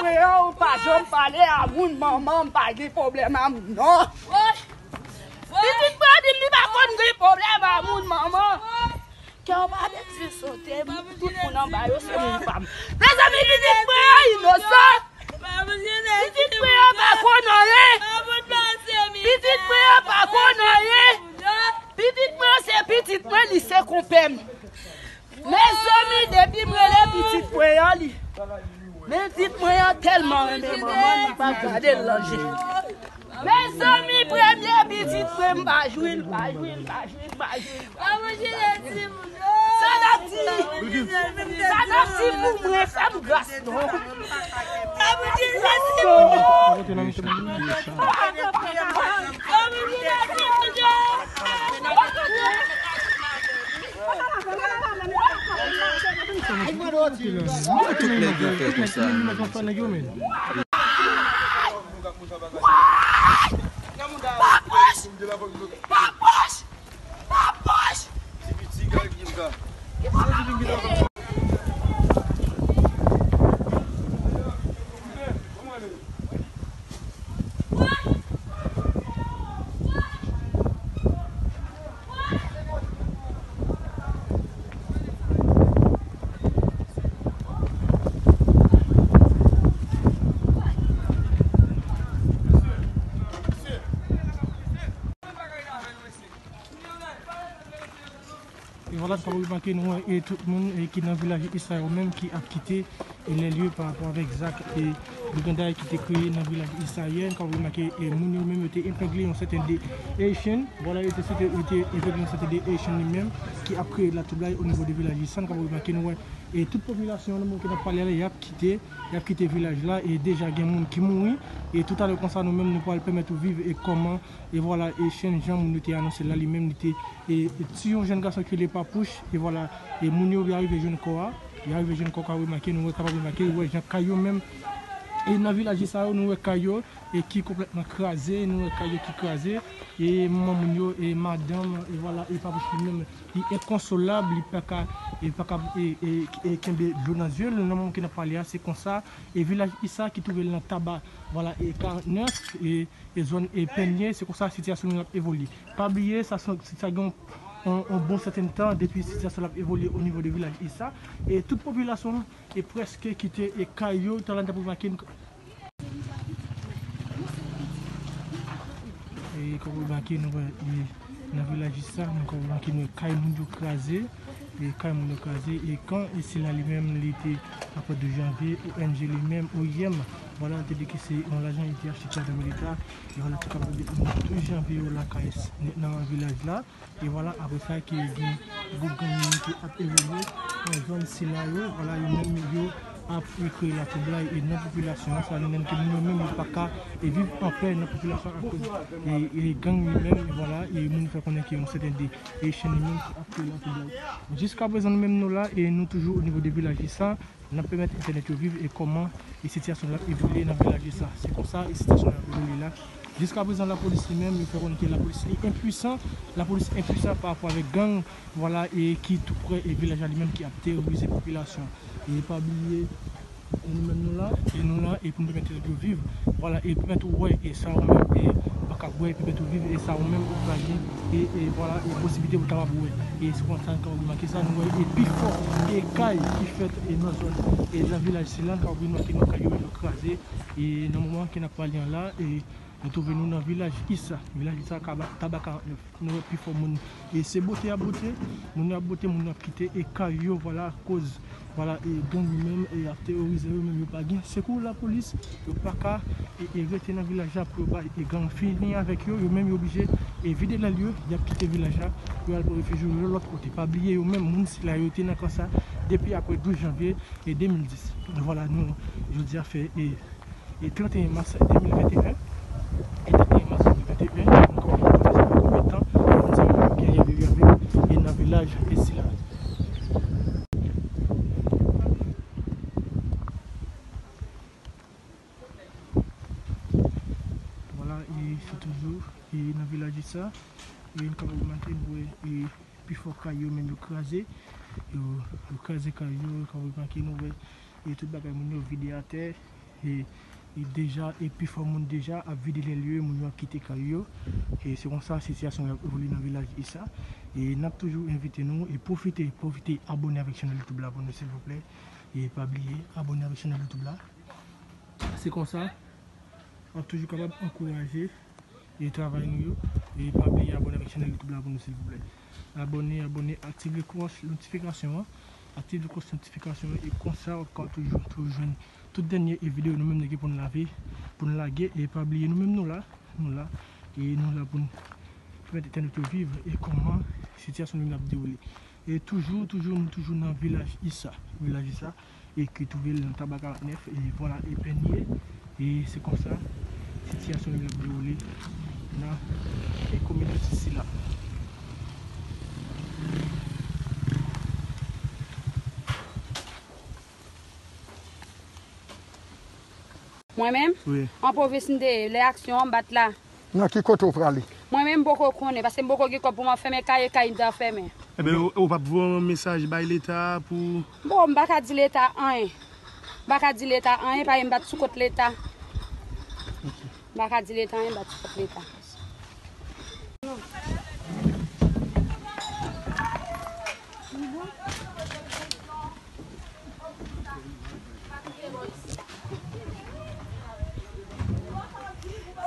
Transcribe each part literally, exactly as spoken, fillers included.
Mwen an, ou pa janm pale a moun, manman, m pa gen pwoblèm a moun, non. Pitit mwen di m li pa konn gen pwoblèm a moun, manman. Kè w pa bezwen sote m, tout moun anba yo se moun pa m. Mezanmi, pitit mwen an inosan. Pitit mwen an pa konn anyen. Pitit mwen an pa konn anyen. Pitit mwen an se pitit mwen, li se konpè m. Mezanmi, depi m rele pitit mwen an, li. Men pitit mwen an tèlman renmen manman, li pa gade l nan je. Mezanmi, premye pitit mwen, m pa jwi l, pa jwi l, pa jwi l, pa jwi l. Sa n ap di, sa n ap di pou mwen, fè m gras, non. Tout nèg yo fè konsa. Pa pòch! Pa pòch! Pa pòch! E vwala, sa w remake, nou wè, e tout moun, e, ki nan vilaj Issa yo menm ki ap kite, e, lè lye pa rapò avèk zak, e, briganday ki te kreye nan vilaj Issa yè. Sa w remake, e, moun yo menm yo te epengle yon sèten de Haitian. Vwala, yo te site, yo te epengle yon sèten de Haitian li menm ki ap kreye latwoublay o nivo de vilaj Issa. Sa w remake, nou wè, e, tout popilasyon nan moman ke n ap pale a la, y ap kite, y ap kite vilaj la, e deja gen moun ki mouri. E toutalè konsa, nou menm, nou pral pèmèt ou viv e kòman E vwala, e Chen, jan moun yo te anonse la, li menm, li te, e, e, ti yon jèn gason ki rele Papouch, e vwala, e moun yo, yo arive jwenn kò a, yo arive jwenn kò a, remake, nou wè, kapab remake, wè jan kay yo menm, e nan vilaj sa yo, nou wè kay yo, e ki konplètman kraze, nou wè kay yo ki kraze, e manman moun yo, e madanm, e vwala, e Papouch li menm, li enkonsolab, li pa ka, e pa ka, e, e, e kenbe dlo nan zye l, nan moman ke n ap pale a, se konsa, e vilaj Issa ki twouve l nan Taba, vwala, e karant nèf, e e zòn, e Pènye, se konsa sitiyasyon nou ap evolye. Pa bliye, sa, sa, sa gen yon, yon, yon bon sèten tan depi sitiyasyon l ap evolye o nivo de vilaj Issa. E tout popilasyon, e prèske kite, e kay yo, talè n t ap remake, e kòm remake, nou wè, e nan vilaj Issa, nou kòm remake, nou wè kay moun yo kraze. E kay moun yo kraze, e kan e sila li menm, li te apre douz janvye, O N G li menm, O I M, vwala, te di ke se yon lajan li te achte ti ajan militè, e vwala, te kapab di douz janvye yo lakay s-, nan vilaj la, e vwala, apre sa, ke gen gwoup gang yo ki ap evolye nan zòn sila yo, vwala, yo menm yo ap kreye latwoublay, e nan popilasyon an, sa vle di ke moun yo menm yo pa ka, e viv anpè nan popilasyon akoz, e, e gang li menm, e vwala, e moun fè konnen ke yon sèten de e Chen li menm ki ap kreye latwoublay. Jiskaprezan nou menm nou la e nou toujou o nivo de vilaj Issa, n ap pèmèt entènèt yo viv e kòman e sitiyasyon l ap evolye nan vilaj Issa. Se konsa e sitiyasyon l ap evolye la. Jiskaprezan lapolis li menm, yo fè konnen ke lapolis li enpwisan, lapolis enpwisan pa rapò avèk gang, vwala, e ki tou prè e vilaj la li menm ki ap terorize popilasyon. E pa bliye, E nou menm nou la, e nou la, e pou nou pèmèt yo viv. Vwala, e pèmèt ou wè, e sa ou menm, e pa ka wè, e pèmèt ou viv, e sa ou menm ou pa gen, e, e vwala, e posiblite pou kapab wè. E se konsa n ka remake sa, nou wè, e pifò, e kay ki fèt, e nan zòn, e nan vilaj sila, n ka remake nan kay yo, yo kraze, e nan moman ke n ap pale an la, e nou twouve nou nan vilaj Issa, vilaj Issa, Kaba-, Taba karant nèf. Nou wè pifò moun, e se bote y ap bote, moun yo ap bote, moun yo ap kite, e kay yo, vwala, akoz, vwala, e gang yo menm, e ap teworize yo menm, yo pa gen sekou lapolis, yo pa ka, e, e rete nan vilaj la pou yo bay, e gang fini avèk yo, yo menm yo oblije, e vide lè lye, y ap kite vilaj la, pou y al pran refij yo lòt kote. Pa bliye yo menm, moun sila yo te nan kan sa, depi apre douz janvye, e de mil dis. Vwala, nou, jodi a fè, e, e trannteyen mas de mil venteyen, e trannteyen mas de mil venteyen, nou kapab konte sa fè konbyen tan, moun sa yo menm genyen yo viv e nan vilaj e sila. Vwala, e se toujou, e nan vilaj Issa, e nou kapab remake, nou wè, e pifò kay yo menm yo kraze, yo, yo kraze kay yo, nou kapab remake, nou wè, e tout bagay moun yo vide atè, E, e deja, e pifò moun deja ap vide lè lye, moun yo ap kite kay yo. E se konsa sitiyasyon yo ap evolye nan vilaj Isa. E n ap toujou envite nou e pwofite, pwofite abòne avèk chanèl YouTube la pou nou, silvouplè. E pa bliye, abòne avèk chanèl YouTube la. Se konsa, w ap toujou kapab ankouraje e travay nou yo. E pa bliye abòne avèk chanèl YouTube la pou nou, silvouplè. Abòne, abòne, aktive klòch notifikasyon an. Aktive klòch notifikasyon an e konsa w ap ka toujou, toujou jwenn tout dènye e videyo nou menm nou gen pou n lave, pou n lage. E pa bliye nou menm nou la, nou la. E nou la pou n pèmèt entènot yo viv e kòman sitiyasyon nou menm ap dewoule. E toujou, toujou, nou toujou nan vilaj Isa. Vilaj Isa, e ki twouve l nan Taba karant nèf, e vwala, e Pènye. E se konsa sitiyasyon li ap dewoule nan, e kominote sila. Mwen menm, wi, an pwovens m te ye, lè aksyon an bat la. Nan ki kote w prale? Mwen menm, m poko konnen, paske m poko gen kòb pou m ap fèmen kay, e kay m t ap fèmen. Ebyen, ou, ou p ap voye yon mesaj bay Leta pou... Bon, m pa ka di Leta anyen. M pa ka di Leta anyen, paske m pa t sou kont Leta. M pa ka di Leta anyen, m pa t sou kont Leta.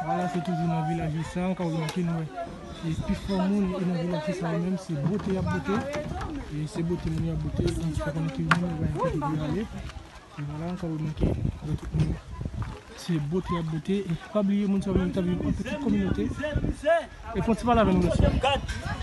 Vwala, se toujou nan vilaj Isa, an ka remake nou wè. E pifò moun e nan vilaj Isa yo menm, se bote y ap bote. E se bote moun yo ap bote, e fè konnen ke yo menm yo pa gen kote pou yo ale. E vwala, an ka remake, wè tout moun. Se bote y ap bote. E pa bliye, moun sa yo menm t ap viv an pitit kominote. E fon ti pale avè nou, mesye.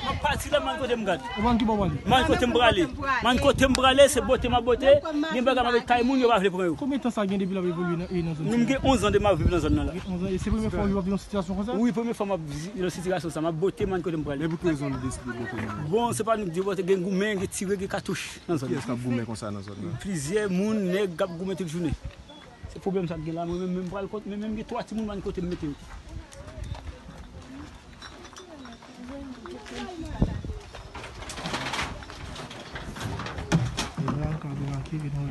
M ap pati la, man kote m gad. Ou pa konn ki bò w prale? Man kote m prale. Man kote m prale, se bote m ap bote. Gen bagay m ap met kay moun, yo pa vle pran yo. Konbyen tan sa gen depi l ap evolye nan, e nan zòn sa? Nou, m gen onz an de m ap viv nan zòn nan la. Gen onz an, e se premye fwa w ap viv yon sitiyasyon konsa? Wi, premye fwa m ap viv nan sitiyasyon sa, m ap bote, man kote m prale. Men pou ki rezon nou deside bote moun? Bon, se pa nou ki di bote, gen goumen, gen tire, gen katouch nan zòn nan. Kiyès k ap goumen konsa nan zòn nan? Plizyè moun, nèg k ap goumen tout jounen. Se pwoblèm sa k gen la, mwen menm, menm pral kot, men menm gen twa timoun, man kote m mete yo. E la, n ka remake ke nou,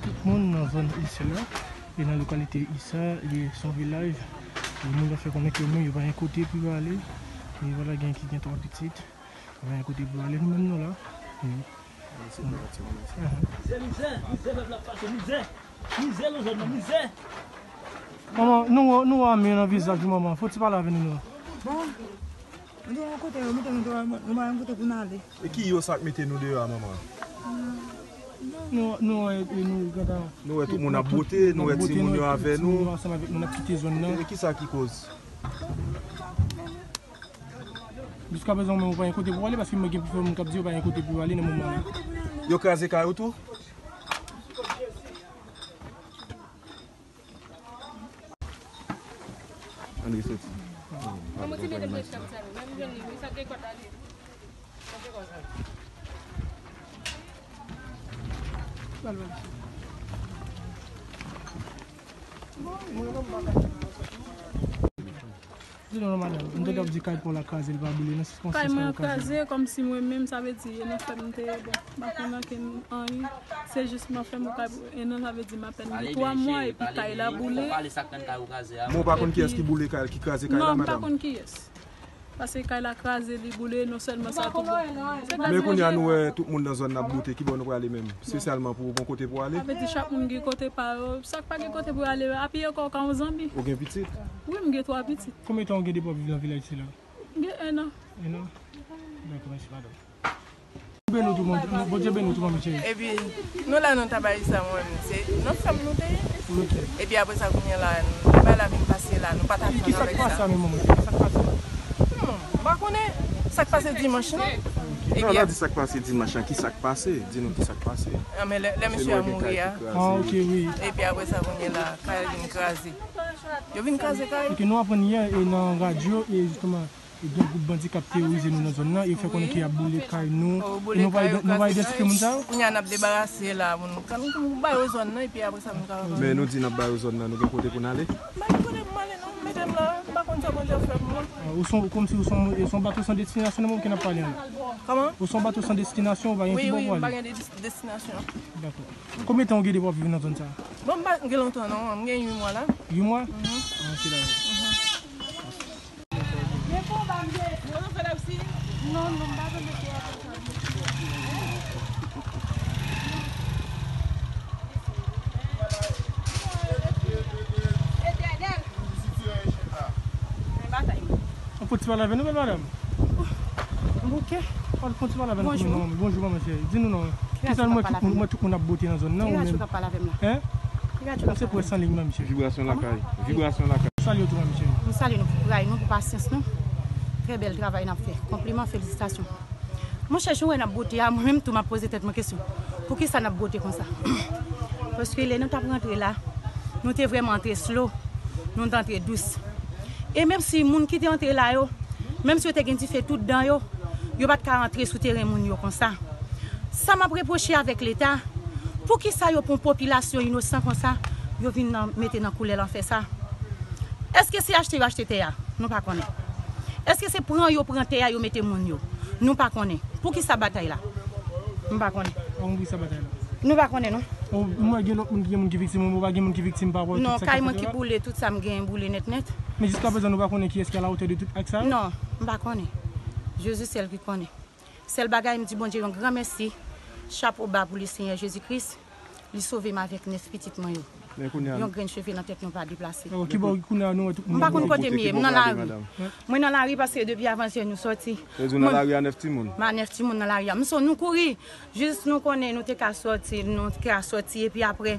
tout moun nan zòn Isa la, e nan lokalite Isa, e se yon vilaj, e moun yo fè konnen ke yo menm yo pa gen kote pou yo ale. E vwala, gen ki gen twa pitit, yo pa gen kote pou yo ale, nou menm nou la. E Mizè, mizè, mizè, pèp la ap pase, mizè. Mizè nan zòn nan, mizè. Manman, nou, nou ame nan vizaj ou, manman. Fò ti pale avè nou, non. Bon. Nou te yon kote, yo mete nou deyò, nou pa yon kote pou n ale. E ki yo sa k mete nou deyò a, manman? Nou, nou, e, e nou, gata. Nou wè tout moun ap bote, nou wè timoun yo avè nou. Timoun yo ansanm avèk nou, n ap kite zòn nan. E kisa ki koz? Jiskaprezan, ou menm, ou pa gen kote pou w ale, paske mwen gen plizyè moun k ap di yo pa gen kote pou yo ale nan moman an. Yo kraze kay ou tou? Ann resoti. Di nou non, madanm. M tande w ap di kay pa w la kraze, li pa boule, nan sitiyasyon sa yo kraze. Kay mwen an kraze, kòmsi mwen menm, sa vle di, e nan fèm m te ye, bon, m pa konn ankenn anyen. Se jis nan fèm m kay pou en an, sa vle di m apèn gen twa mwa, epi kay la boule. Men w pa konn kiyès ki boule kay, ki kraze kay la, madanm? Non, m pa konn kiyès. Paske kay la kraze, li boule, non sèlman sa tou. Men kounye a nou wè tout moun nan zòn nan ap bote, ki bò nou prale menm? Espesyalman pou w gon kote pou w ale? Sa vle di chak moun gen kote pa yo. Sa k pa gen kote pou yo ale, apiye kò w ka yon zanbi. Ou gen pitit? Wi, m gen twa pitit. Konbyen tan w gen depi w ap viv nan vilaj sila? M gen en an. En an? Dakò, mèsi, madanm. Beni w tou, Bondye, Bondye beni w tou, manmi cheri. Epi, nou la nan Taba Isa, mwen menm, se nan fèm nou te ye. Ok. Epi apre sa, kounye a la, bagay la vin pase la, nou pa t atann avèk sa. Ki sa k pase a menm, manman? Ki sa k pase? Hmm, m pa konnen sa k pase dimanch lan. Ok. Non, pa di sa k pase dimanch lan, ki sa k pase? Di nou ki sa k pase. Ah, men lè, lè mesye a mouri a. Ah, ok, wi. Epi apre sa, kounye la, kay vin kraze. Yo vin kraze kay. Ok, nou aprann yè, e nan radyo, e jisteman, e gen gwoup bandi k ap teworize nou nan zòn nan, e yo fè konnen ke y ap boule kay nou. E nou pa, nou pa idantifye moun sa yo? Kounye a n ap debarase la, pou nou, pou nou ba yo zòn nan, epi apre sa, nou ka... Men nou di n ap ba yo zòn nan, nou gen kote pou n ale? M pa gen kote pou m ale, non. M la, m pa konn sa Bondye ap fè pou mwen. Ah, ou son, kòmsi ou son, ou son bato san destinasyon nan moman ke n ap pale an la. Kòman? Ou son bato san destinasyon, ou pa gen ki bò pou ale. Wi, wi, m pa gen de dis-, destinasyon. Dakò. Konbyen tan ou gen depi w ap viv nan zòn sa a? Bon, m pa gen lontan non, m gen uit mwa la. Uit mwa? Mhm. Ah, ok, dakò. Mhm. Non, non, m pa vle mete a. Yon ti pale avè nou, bèl madanm. M bouke. Fon ti pale avè nou pou nou non. Bonjou, manman cheri. Di nou non. Kisa nou wè tout moun, wè tout moun ap bote nan zòn nan ou menm? Hein? Ou se près an liy, manman cheri. Vibrasyon lakay. Vibrasyon lakay. Salye w tou, manman cheri. M salye nou pou kouraj nou, pou pasyans nou. Trè bèl travay n ap fè. Konpliman, felisitasyon. Monchè, jan w wè n ap bote a, mwen menm tou m ap poze tèt mwen kesyon. Poukisa n ap bote konsa? Paske lè nou t ap rantre la, nou te vrèman antre slow, nou t antre dous. E menm si moun ki te antre la yo, menm si yo te gen dife tout dan yo, yo pa t ka antre sou teren moun yo konsa. Sa m ap repwoche avèk Leta, poukisa yo pran yon popilasyon inosan konsa, yo vin nan, mete nan koulè lanfè sa? Èske se achte yo achte tè a? Nou pa konnen. Èske se pran yo pran tè a, yo mete moun yo? Nou pa konnen. Poukisa batay la? Nou pa konnen. Poukisa batay la? Nou pa konnen, non. Ou, mwen gen lòt moun ki gen moun ki viktim, ou pa gen moun ki viktim pa rapò a tout sa ki fèt la? Non, kay mwen ki boule, tout sa m genyen boule nèt nèt. Men jiska prezan nou pa konnen kiyès ki alawotè de tout ak sa yo? Non, m pa konnen. Jezi sèl ki konnen. Sèl bagay, m di Bondye yon gran mèsi. Chapo ba pou li, Senyè Jezi Kris. Li sove m avèk nèf pitit mwen yo. Men kounye a, yon grenn cheve nan tèt nou pa deplase. Ki bò kounye a nou wè tout moun ap bote? M pa konn kote m ye, m nan lari. Mwen nan lari paske depi avantyè nou sòti. Sa vle di w nan lari a nèf timoun? M a nèf timoun nan lari a. M sou nou kouri. Jis nou konnen nou te ka sòti, nou te ka sòti epi apre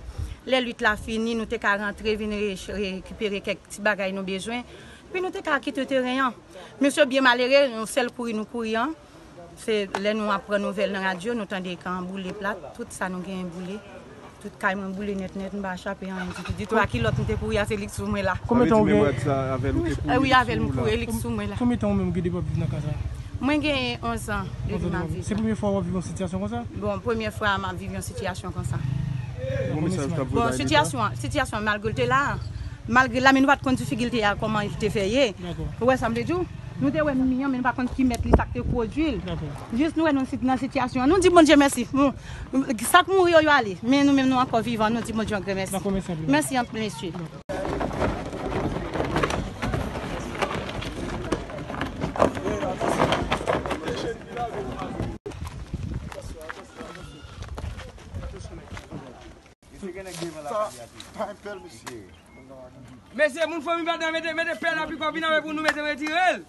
lè luit la fini, nou te ka rantre vin re-, rekipere kèk ti bagay nou bezwen. Epi nou te ka kite teren an. Mesye byen malere, yon sèl kouri nou kouri an. Se lè nou ap pran nouvèl nan radyo, nou tande kan boule plat, tout sa nou genyen boule. Tout kay mwen boule nèt nèt, m pa chape anyen ditou. Ditou a kilòt m te kouri a, se li k sou mwen la. Konbyen tan ou gen? Sa vle di menm rad sa avè l ou te kouri, li k sou ou la? Wi, avè l m kouri, li k sou mwen la. Konbyen tan ou menm gen depi w ap viv nan kay sa a? Mwen gen onz an depi m ap viv la. Se premye fwa w ap viv yon sitiyasyon konsa? Bon, premye fwa m ap viv yon sitiyasyon konsa. Bon, sitiyasyon an, sitiyasyon an, malgre l te la, malgre l la, men nou pa t konn di figi l te a, kòman l te fè ye. Ou wè sa m vle di w? Nou te wè mi an, men nou pa konn ki mèt li, sa k te pwodui l. Jis nou wè nou sit-, nan sitiyasyon an. Nou di Bondye mèsi. Nou, sa k mouri yo, yo ale. Men nou menm, nou ankò vivan. Nou di Bondye yon gran mèsi. Mèsi anpil, mesye. Mesye, moun fanmi pa t nan mete, mete pèl la pi kò vin avè pou nou mete retire l.